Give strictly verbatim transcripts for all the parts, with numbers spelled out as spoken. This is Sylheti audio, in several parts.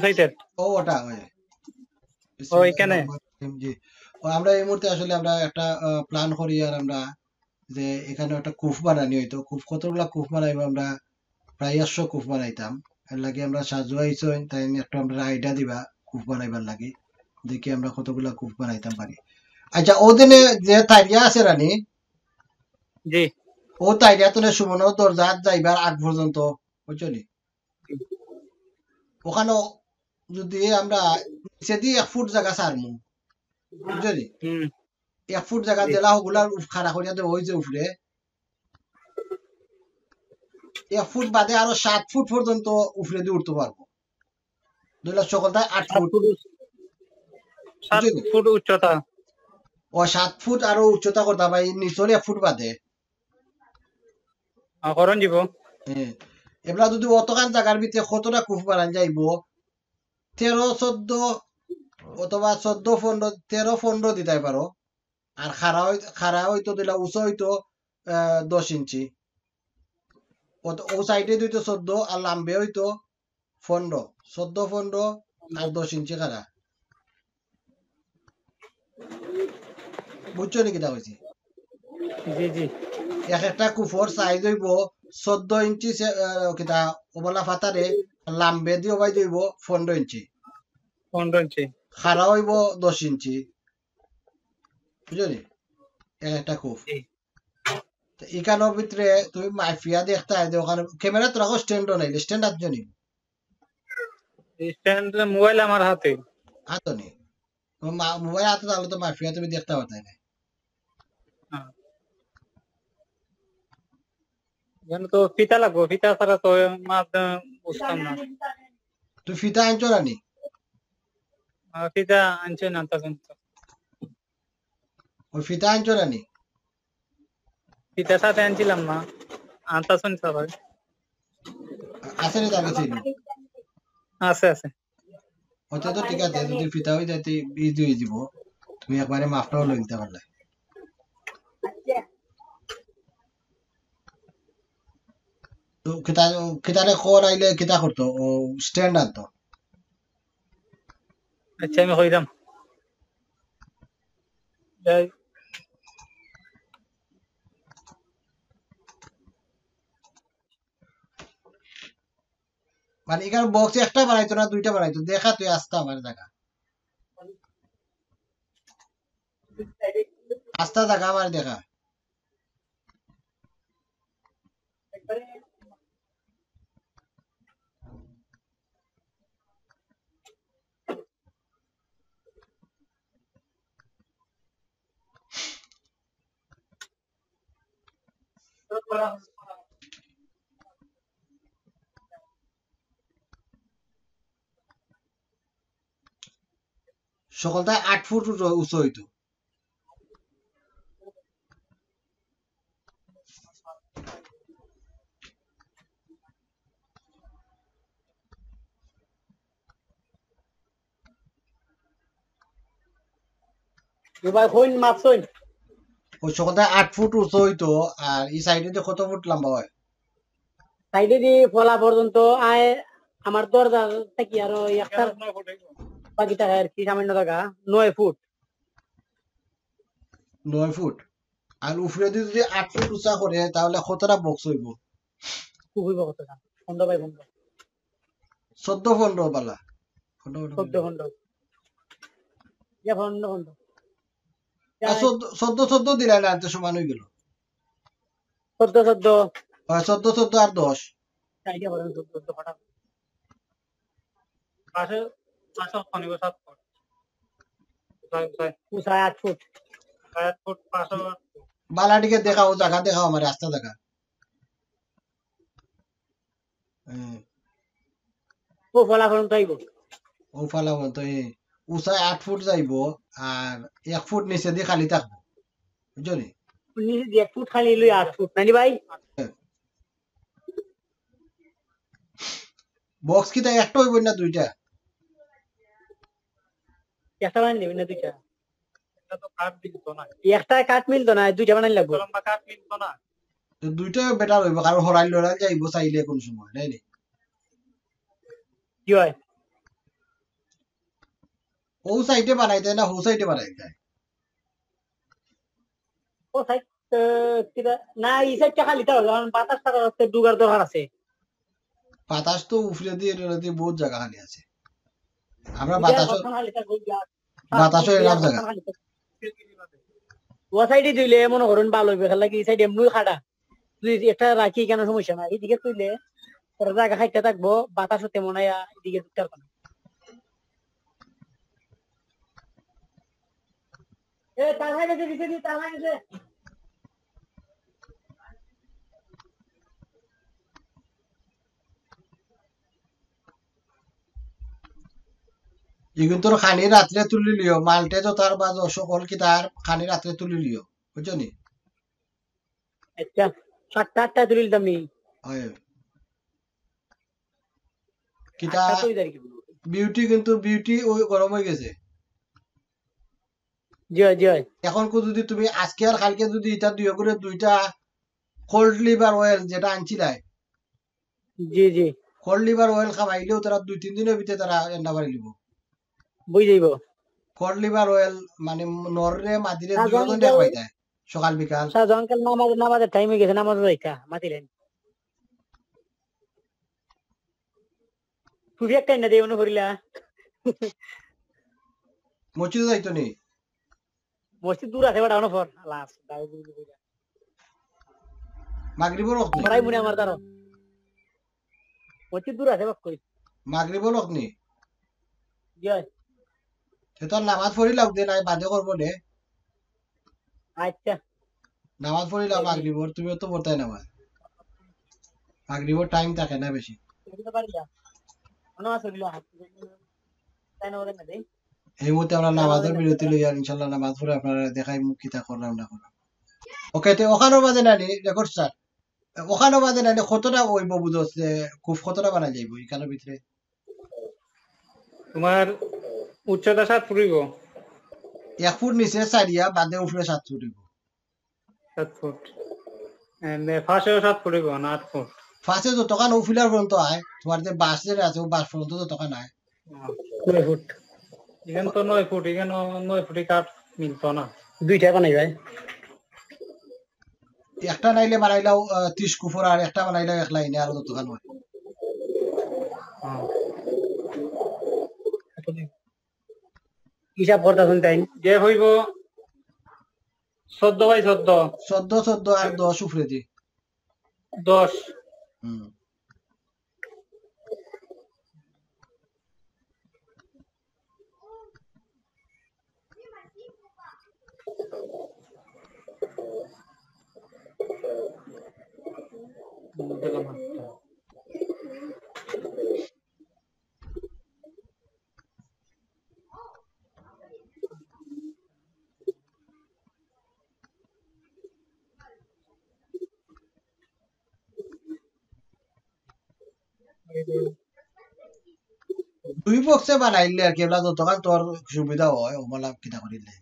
সাইটের। ও, ওটা, ওই। ও, এখানে? জি। ও, আমরা এই মুহূর্তে আসলে আমরা একটা, আহ, প্ল্যান করি, আর আমরা যে এখানে একটা কূপ বানানি হইতো, কূপ, কতগুলা কূপ বানাইবো আমরা, প্রায় একশো কূপ বানাইতাম। এর লাগি আমরা সাজু আইছইন, তাই আমি একটু আমরা আইডিয়া দিবা কূপ বানাইবার লাগি, দেখি আমরা কতগুলা কূপ বানাইতাম পারি। আচ্ছা, ওদিনে যে তারিয়া আছে রানী, জি। ও তারিয়া তো সুমনর দরজাত যাইবার আগ পর্যন্ত, বুঝছো নি? ওখানে যদি আমরা নিচেদি এক ফুট জাগা ছাড়মু, বুঝছো নি? হুম। এক ফুট জাগা জি। দিলা ওগুলার উফ-, খাড়া করিয়া দেওয়া হইছে উপরে। এক ফুট বাদে আরো সাত ফুট পর্যন্ত উপরে দিয়ে উঠতে পারবো। ধরলে সকলটায় আট সাত ফুট। ফুট উচ্চ-, সাত বুঝলি? ফুট উচ্চতা। ও, সাত ফুট আরো উচ্চতা করতা ভাই, নিচর এক ফুট বাদে। আ, করন যাব। হ্যাঁ। এবলা যদি অতখান জাগার ভিতরে কতটা কূপ বানান যাইবো? তেরো, চোদ্দ অথবা চোদ্দ, পনেরো, তেরো, পনেরো দিতাই পারো। আর খাড়া হই-, খাড়া হইতো দিলা উঁচা হইতো, আহ, দশ ইঞ্চি। ও তো, ও সাইডে হইতো চোদ্দ আর লাম্বে হইতো পনেরো, চোদ্দ, পনেরো আর দশ ইঞ্চি খাড়া। বুঝছো নি কিতা কইছি? জি, জি। এক একটা কূপর সাইজ হইবো চোদ্দ ইঞ্চি সে-, আহ, কিতা ওবালা ফাতারে, লাম্বে দিও ভাই হইবো পনেরো ইঞ্চি। পনেরো ইঞ্চি। খাড়া হইবো দশ ইঞ্চি। বুঝছো নি? এক একটা কূপ। জি। তো ইখানোর ভিতরে তুমি মাফিয়া দেখতা হয় যে ওখানে ক্যামেরা তো রাখো, স্ট্যান্ডও নাই, স্ট্যান্ড আনছো নি? স্ট্যান্ড, মোবাইল আমার হাতে। হাতো নি? ও মা-, মোবাইল হাতে থাকলে তো মাফিয়া তুমি দেখতা পারতায় না। হ্যাঁ। এখানে তো ফিতা লাগবো, ফিতা ছাড়া তো মাছ, আহ, বুঝতাম না। তুই ফিতা আনছো না নি? আহ, ফিতা আনছি না, আনতাছি না। ওই ফিতা আনছো না নি? ফিতা সাথে আনছিলাম না, আনতাছি না সবাই। আছে নি তার কাছে? আছে, আছে। ওটা তো ঠিক আছে, যদি ফিতা হয়ে যায়, তো ইজি হয়ে যাব। তুমি একবারে মাপটাও লই নিতে পারলে। তো কিতা, কিতারে কল আইলে কিতা করতো? ও স্ট্যান্ড আনতো। আচ্ছা, আমি কইরাম। এই, মানে এখানে বক্স একটা বানাইতো না, দুইটা বানাইতো। দেখা তুই আস্তা আমার জাগা। আস্তা জাগা আমার দেখা। সকলটা আট ফুট উঁচু, উঁচু হইতো। ভাই, কইন মাপছইন? ওই সকলটা আট ফুট উঁচু হইতো, আর এই সাইডে দিয়ে কত ফুট লম্বা হয়? সাইডে দি ফলা পর্যন্ত আয়, আমার দরজা থাকি আরো একটা বাকি থাকে আর কি, সামান্য জাগা, নয় ফুট। নয় ফুট। আর উপরে দিয়ে যদি আট ফুট উঁচা করে, তাহলে কতটা বক্স হইব? খুব হইব কতটা? পনেরো বাই পনেরো। চোদ্দ পনেরো বালা। পনেরো পনেরো। চোদ্দ পনেরো। ইয়া, পনেরো পনেরো। আর চোদ্দ, চোদ্দ চোদ্দ দিলে না, তো সমান হয়ে গেল। চোদ্দ চোদ্দ। হয় চোদ্দ চোদ্দ আর দশ। সাইডে বলেন চোদ্দ চোদ্দ ফাটা। পাশে, পাশে খনিব সাত ফুট। উঁচাই, উঁচাই। উঁচাই আট ফুট। আট ফুট, পাশে আট ফুট। বালাটিকে দেখাও, জায়গা দেখাও আমার, রাস্তা দেখা। হুম। ও ফলা পর্যন্ত আইব। ও ফলা পর্যন্ত, এই উঁচাই আট ফুট যাইব, আর এক ফুট নিচে দিয়ে খালি থাকবো, বুঝছো নি? নিচে দিয়ে এক ফুট খালি লই আট ফুট, নানি ভাই? বক্স কি তাই একটা হইব না দুইটা? একটা বানাই নিবি না দুইটা? এটা তো কাঠ মিলতো না। একটা কাঠ মিলতো না, দুইটা বানাই লাগবো। লম্বা কাঠ মিলতো না। তো দুইটা বেটার হইব, কারণ হরাই লড়াই যাইব চাইলে কোন সময়, নাই নি? কি হয়? ও সাইডে বানাইতে না, ও সাইডে বানাইতে? ও সাইড, আহ, কিতা? না, এই সাইডটা খালি তাও, কারণ বাতাস টাতাস আছে, ঢুকার দরকার আছে। বাতাস তো উপরে দিয়ে, এটা দিয়ে বহুত জায়গা খালি আছে। আমরা ইটা বাতাসও, এখন খালি থাকবো, ইটা বাতাসও এরাম জায়গা। এখন খালি থাকবো। ও সাইডে দিলে মনে করুন ভালো হইবে, খেলা কি এই সাইডে এমনি খাড়া। তুই একটা রাখি কেন সমস্যা নাই, এদিকে তুইলে তোর জায়গা খাইতে থাকবো, বাতাসও তেমন আয়া এদিকে ঢুকতে পারবো না। এ, তালা গেছে, দিছে, দিছে, তালা গেছে। ইগুন তোর খানি রাত্রে তুলি লিও, মাল্টে তো তার বাজ সকল কি তার খানি রাত্রে তুলি লিও, বুঝছো নি? আচ্ছা, সাতটা আটটা তুলি লিতাম নি। হয়। কিতা আটটা তো ইদার কি? বিউটি কিন্তু বিউটি ওই গরম হয়ে গেছে। জি অয়, জি অয়। এখন কো যদি তুমি আজকে আর কালকে যদি এটা দুই করে দুইটা কোল্ড লিভার অয়েল যেটা আনছিলাই, জি, জি। কোল্ড লিভার অয়েল খাওয়াইলেও তারা দুই তিন দিনের ভিতরে তারা এন্ডা বাড়ি লিব। বুঝ যাইব। কোল্ড লিভার অয়েল মানে নররে মাদিরে হ্যাঁ, দুইজন জানি দেখ তো। পাইতায় সকাল বিকাল। আচ্ছা, যখন কাল নামাজ, নামাজের টাইম হয়ে গেছে, নামাজ যাইতা, মাতিলেন। তুই একটা এনে দে, মনে করিলা। মসজিদে যাইতো নি? মসজিদ দূর আছে, বেটা, অনো পর। আল্লাহ, দাও, দূর, দূর, দূর। মাগরিবর ওয়াক্ত নি? মারাই মনে আমার দাঁড়ো। মসজিদ দূর আছে, বাক্কই। মাগরিবর ওয়াক্ত নি? জি অয়। সে তো নামাজ পড়ি লাগবে না, বাদে করবো নে। আচ্ছা। নামাজ পড়ি লাও মাগরিবর, তুমিও তো পড়তায় নামাজ। মাগরিবর টাইম থাকে না বেশি। এটা তো পারি না। অনো আছে, দিলা। তাই না, ওরে না দেই। এই মুহূর্তে আমরা নামাজের বিরতি লই, আর ইনশাল্লাহ নামাজ পড়ে আপনারা দেখাই মুখ কিতা করলাম না করলাম। ওকে, তো ওখানো বাদে নানি রেকর্ড স্যার, ওখানো বাদে নানি কতটা ওই বাবু দোষ যে খুব কতটা বানা যাইব এখানোর ভিতরে? তোমার উচ্চতা সাত ফুট হইব। এক ফুট নিচে চারিয়া বাদে উপরে সাত ফুট হইব। সাত ফুট। এমনি ফাঁসেও সাত ফুট হইব না আট ফুট? ফাঁসে যতখান ও ফিলার পর্যন্ত আয়, তোমার যে বাঁশ যেটা আছে, ও বাঁশ পর্যন্ত যতখান আয়। নয় ফুট। এখানে তো নয় ফুট, এখানে নয় ফুটে কাঠ মিলতো না। দুইটা বানাই ভাই। একটা নাইলে বানাইলাও, আহ, ত্রিশ কুফর, আর একটা বানাইলাও এক লাইনে, আরো যতখান হয়। হ্যাঁ। হিসাব করতেছেন তাই? যে হইব চোদ্দ বাই চোদ্দ। চোদ্দ, চোদ্দ আর দশ উপরে দি। দশ। হুম। দুই বক্সে বানাইলে আর কি, এগুলা যতখান তোর সুবিধা হয়, ওগুলা কিতা করি দিলে।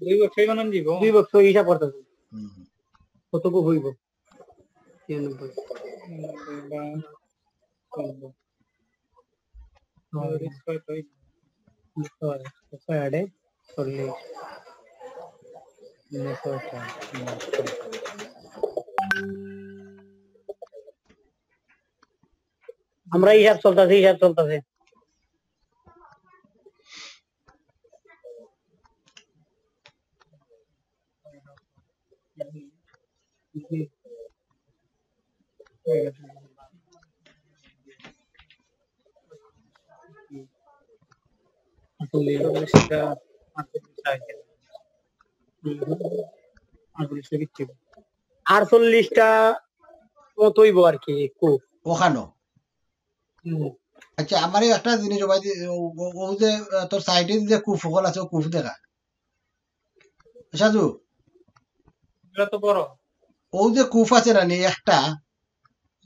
দুই বক্সই বানান দিব। দুই বক্স হিসাব করতেছে। হুম। কতটুকু হইব? তিরানব্বই। ছয়, ছয় আটে চল্লিশ। আমরা হিসাব চলতেছে, হিসাব চলতেছে। আটচল্লিশটা মতো হইব আর কি, কুফ। ওখানো। হুম। আচ্ছা, আমার এই একটা জিনিস ভাই, ও, ও, ও যে, আহ, তোর সাইডে যে কুফ ওখান আছে, ও কুফ দেখা। সাজু, এটা তো বড়। ও যে কুফ আছে না নি একটা,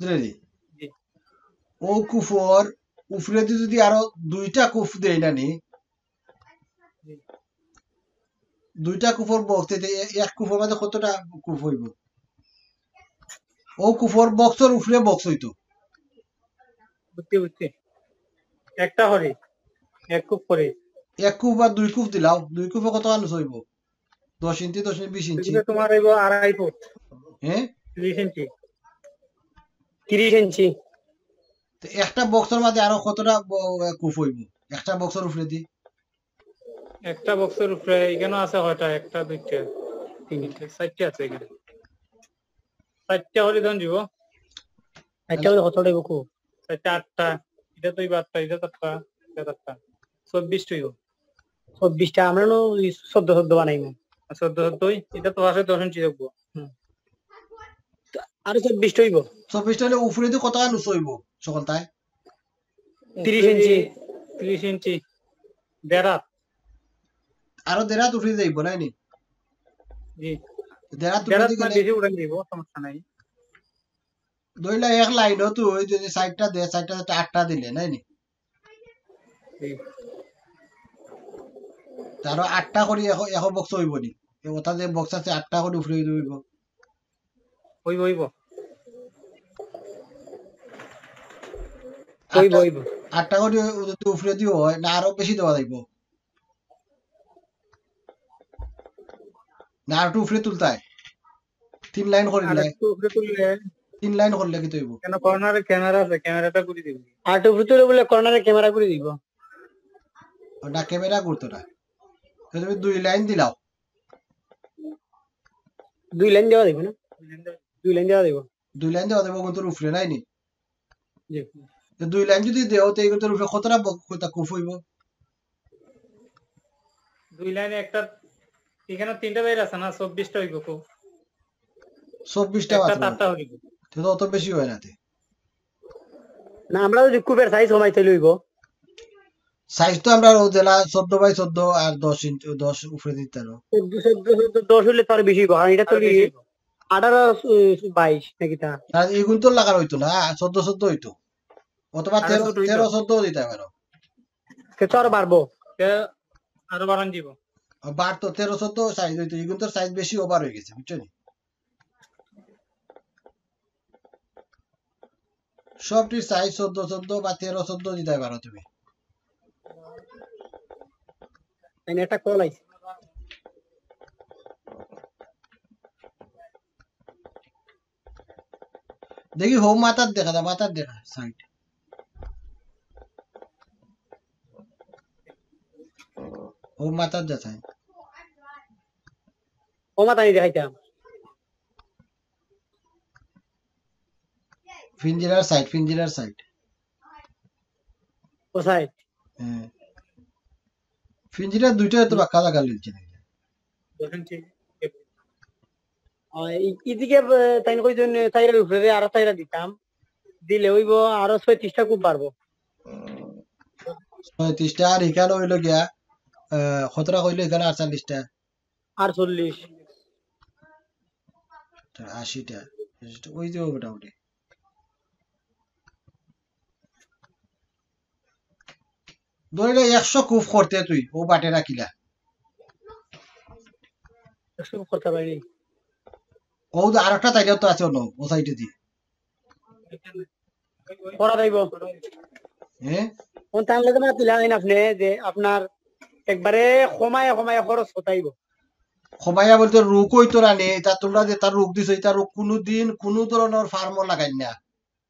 বুঝলে নি? জি। ও কুফর উপরেদি যদি আরো দুইটা কুফ দেই না নি, দুইটা কুফর বক্স, তে এ-, এক কুফর মাঝে কতটা কুফ হইব? ও কুফর বক্সর উপরে বক্স হইতো। বুঝছি, বুঝছি। একটা হরি, এক কুফ হরি। এক কুফ বা দুই কুফ দিলাও, দুই কুফে কত মানুষ অইবো? দশ ইঞ্চি, দশ ইঞ্চি, বিশ ইঞ্চি। এদিকে তোমার অইবো আড়াই ফুট, হ্যাঁ, তিরিশ ইঞ্চি। তিরিশ ইঞ্চি। তো একটা বক্সর মাঝে আরো কতটা ব-, কুফ অইবো একটা বক্সর উপরে দি? একটা বক্সর উপরে এখানে আছে কয়টা? একটা, দুইটা, তিনটা, চারটা আছে এখানে। চারটা করে দেন দিব। আচ্ছা, ওই কত অইবো কুফ? চারটা, আটটা। এটা তো অইবো আটটা, এটা তো আটটা, এটা তো আটটা। চব্বিশটা অইবো। চব্বিশটা, আমরা নো ওই চোদ্দ চোদ্দ বানাইমু। আর চোদ্দ চোদ্দ ওই, এটা তো আছে দশ ইঞ্চি রাখবো। আরো চব্বিশটা অইবো। চব্বিশটা অইলে উপরে দি কত মানুষ অইবো সকল তাই? তিরিশ ইঞ্চি। তিরিশ ইঞ্চি। দেড় হাত। আরো দেড় হাত উপরে যাইবো, নাই নি? জি। দেড় হাত দেড় উপরে হাত দি না, গেলে বেশি উড়ান দিব, সমস্যা নাই। ধরলে এক লাইন তো ওই যদি সাইডটা দে, সাইডটা আটটা দিলে, নাই নি? জি। তারও আটটা করি এখন, এখন বক্স অইবো নি? এ ওটা যে বক্স আছে আটটা করি উপরে অইবো। অইবো, অইবো। অইবো, অইবো। আটটা করি যদি উপরে দিও হয় না আরো বেশি দেওয়া যাইবো? না আর একটু উপরে তুলতায়? তিন লাইন আর করলে, একটু উপরে তুললে তিন লাইন করলে কিতা অইবো? কেন কর্নারে ক্যামেরা আছে, ক্যামেরাটা ঘুরি দিব। আর একটু উপরে তুলে বলে কর্নারে ক্যামেরা ঘুরি দিব। ওটা ক্যামেরা করতো না। তো তুমি দুই লাইন দিলাও। দুই লাইন দেওয়া যাইবো না? দুই লাইন দেওয়া যাইবো। দুই লাইন দেওয়া যাইবো কিন্তু উপরে, নাই নি? জি। তো দুই লাইন যদি দেও তো এই কিন্তু উপরে কতটা ব-, কয়টা কুফ অইবো? দুই লাইনে একটা, এখানে তিনটা বাইর আছে না, চব্বিশটা অইবো কুফ। চব্বিশটা একটা মাত্র। তারটা অইবো। তো অত বেশি হয় না তে। না, আমরা যদি কুফের সাইজ কমাইতে অইবো। সাইজ তো আমরা ও দিলা চোদ্দ বাই চোদ্দ আর দশ ইঞ্চি, দশ উপরে দিতে পারো। চোদ্দ, চোদ্দ, চোদ্দ, দশ অইলে তো আরো বেশি অইবো, কারণ এটা তো আরো বেশি অইবো। আঠারো, উম, বাইশ নাকি তা? আর এগুন তো লাগার অইতো না, চোদ্দ চোদ্দ অইতো। অথবা আরো তেরো, ছোট অইতো। তেরো চোদ্দ দিতে পারো। সে তো আরো বাড়বো। তে আরো বাড়ান দিব। আর বার তো তেরো চোদ্দ সাইজ অইতো, এগুন তো সাইজ বেশি ওভার অই গেছে, বুঝছো নি? সবটির সাইজ চোদ্দ চোদ্দ বা তেরো চোদ্দ দিতে পারো তুমি। তাই না, একটা কল আইছে। দেখি হো মাথার দেখা দা, মাথার দেখা সাইড। হো মাথার দে সাইড। ও মাথা নি দেখাইতাম। ফিঞ্জিরার সাইড, ফিঞ্জিরার সাইড। ও সাইড। হ্যাঁ। ফিঞ্জিরা দুইটা তো বাক্কা লাগা লইছে নাকি? ও, ই-, ইদিকে, আহ, তাই কইজন তাইরা উপরে আর তাইরা দিতাম। দিলে অইবো আরো ছয়ত্রিশটা কুফ বাড়বো। ছয়ত্রিশটা আর এখানে অইলো গিয়া, আহ, কতটা কইলো এখানে? আটচল্লিশটা। আটচল্লিশ। আশিটা। আশিটা অই যাইবো মোটামুটি। ধরি নে একশো কুফ করতে তুই, ও বাটে রাখিলা। একশো কুফ করতে পারি। ও তো আরেকটা তাইলে তো আছে অন্য, ও সাইডে দি। করা যাইবো। হ্যাঁ? কোন তাহলে তো মাতিলা আইন আপনি যে আপনার একবারে কমায় কমায় খরচ হতাইবো। কমাইয়া বলতে রোগ অইতো না নি, এটা তোমরা যেটা রোগ দিছো, এটা রোগ কুনুদিন কুনু ধরনর ফার্মো লাগাইন না।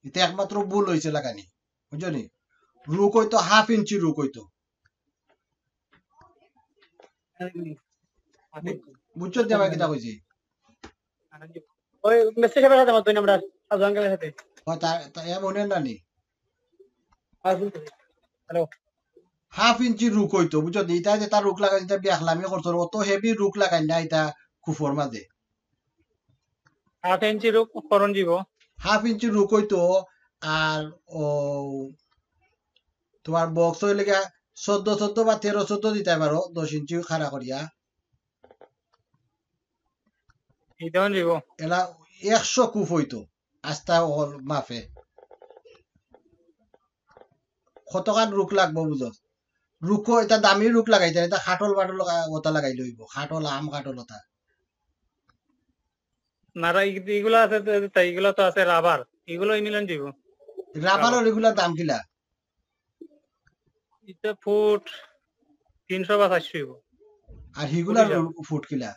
এটা একমাত্র ভুল অইছে লাগানি, বুঝছো নি? রোগ অইতো হাফ ইঞ্চি রোগ অইতো। বুঝছো নি আমার কিতা কইছি? ওই মেসেজ সাহেবের সাথে মাতুন আমরা, সাজু আঙ্কেলের সাথে। ও তা, তা এ মনে না নি? হ্যালো। হাফ ইঞ্চি রোগ অইতো, বুঝছো নি? এটা যেটা রোগ লাগাই, এটা বিয়াখলামি করছো, অত হেভি রোগ লাগাইন না এটা কুফর মাঝে। হাফ ইঞ্চি রোগ করণ দিব। হাফ ইঞ্চি রোগ অইতো, আর ও তোমার বক্স অইলে গিয়া চোদ্দ চোদ্দ বা তেরো চোদ্দ দিতে পারো, দশ ইঞ্চি খাড়া করিয়া। এই দেওয়ান দিব। এলা একশো কুফ অইতো, আস্তা অকল মাফে। কতখান রোগ লাগবো বুঝো? রোগ এটা দামি রোগ লাগাইতে, এটা খাটল বাটল লগা-, ওটা লাগাইলে অইবো, খাটল, আম খাটল ওটা। নারা ই-, ইগুলা আছে তো, তাই ইগুলা তো আছে রাবার, ইগুলা মিলান দিব। রাবারর এগুলার দাম কিলা? এটা ফুট তিনশো বা চারশো অইবো। আর হিগুলার বুঝলাম। ফুট কিলা?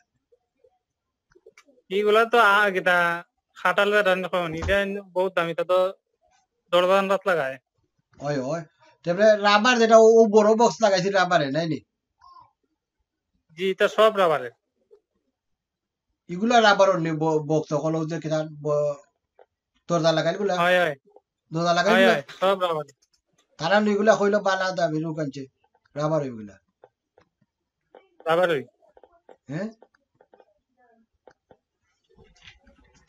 ইগুলা তো আ-, কিতা কাটাল যেটা এখন, ইটা বহুত দাম, ইটা তো দরজা জানলাত লাগায়। ওই, ওই। তারপরে রাবার যেটা ও, ও বড় বক্স লাগাইছে রাবারে, নায় নি? জি, ইটা সব রাবারে। ইগুলা রাবারর নি ব-, বক্স হকল যে কিতা ব-, দরজা লাগাইল গুলা? হয়, হয়। দরজা লাগাইল হয়, গুলা? হয়, সব রাবারে। তারা নি ইগুলা কইলো বালা দামি রুক আনছে। রাবার ইগুলা। রাবার ওই। হ্যাঁ?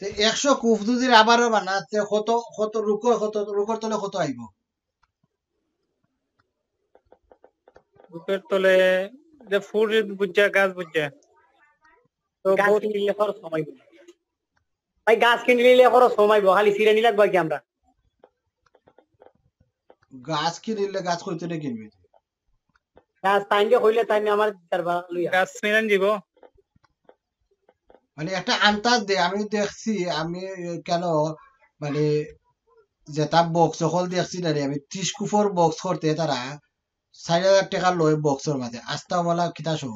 তে একশো কুফ যদি রাবারর বানাতে কত, কত রুকর, কত রুকর তলে কত আইবো? রুকর তলে যে ফুল বুঝা, গাছ বুঝা। তো গাছ বহুত কিনলে খরচ কমাইবো। ভাই, গাছ কিনলে খরচ কমাইবো, খালি সিরানি লাগবো কি আমরা? গাছ কিনলে গাছ কইতে না কিনবে? গাছ তাইনকে কইলে তাইন আমার দিতার বা লইয়া। গাছ মিলান দিব। মানে একটা আন্দাজ দে, আমি দেখছি, আমি কেন মানে যেটা বক্স হকল দেখছি না রে, আমি ত্রিশ কুফর বক্স করতে তারা চার হাজার টাকা লয় বক্সর মাঝে, আস্তা ওয়ালা কিতা সহ।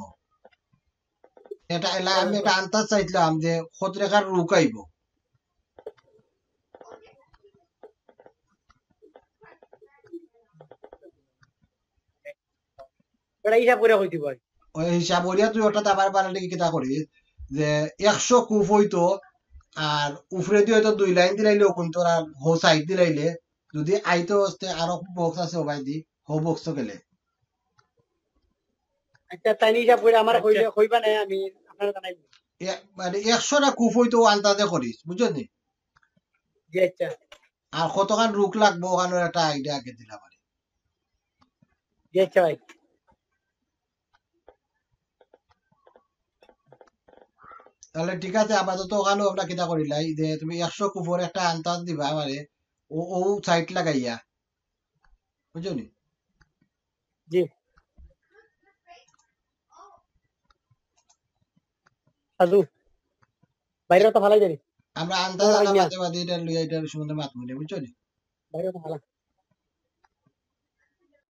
এটা এলা আমি একটা আন্দাজ চাইছিলাম যে কত টাকার রুক আইবো। এটা হিসাব করে কইতে পারি। ওই হিসাব করিয়া তুই ওটা আবার বানালে কি কিতা করিস যে একশো কুফ হইতো, আর উপরেদি হয়তো দুই লাইন দিলাইলে, ওখান তোর আর হো সাইড দিলাইলে, যদি আইতো আসতে আরো বক্স আছে ওবায়দি, হো বক্স গেলে। আচ্ছা, তাইন হিসাব করে আমার আচ্ছা। কইলে কইবা না, আমি আপনারে জানাই। এ-, মানে একশো না কুফ হইতো আন্দাজে করিস, বুঝছস নি? জি আচ্ছা, আর কতখান রুক লাগবো ওখানোর একটা আইডিয়া আগে দিলাম আর। জি আচ্ছা ভাই। তাহলে ঠিক আছে, আপাতত ওখানো আমরা কিতা করিলাই যে তুমি একশো কুফর একটা আন্দাজ দিবা আমারে, ও, ও সাইড লাগাইয়া, বুঝছো নি? জি। সাধু, বাইরে তো ফালাই যাবি। আমরা আন্দাজ ওই আনা মিয়া। বাদে বাদে এটা লইয়া এটার সম্বন্ধে মাতমু নে, বুঝছো নি? বাইরে তো ফালা।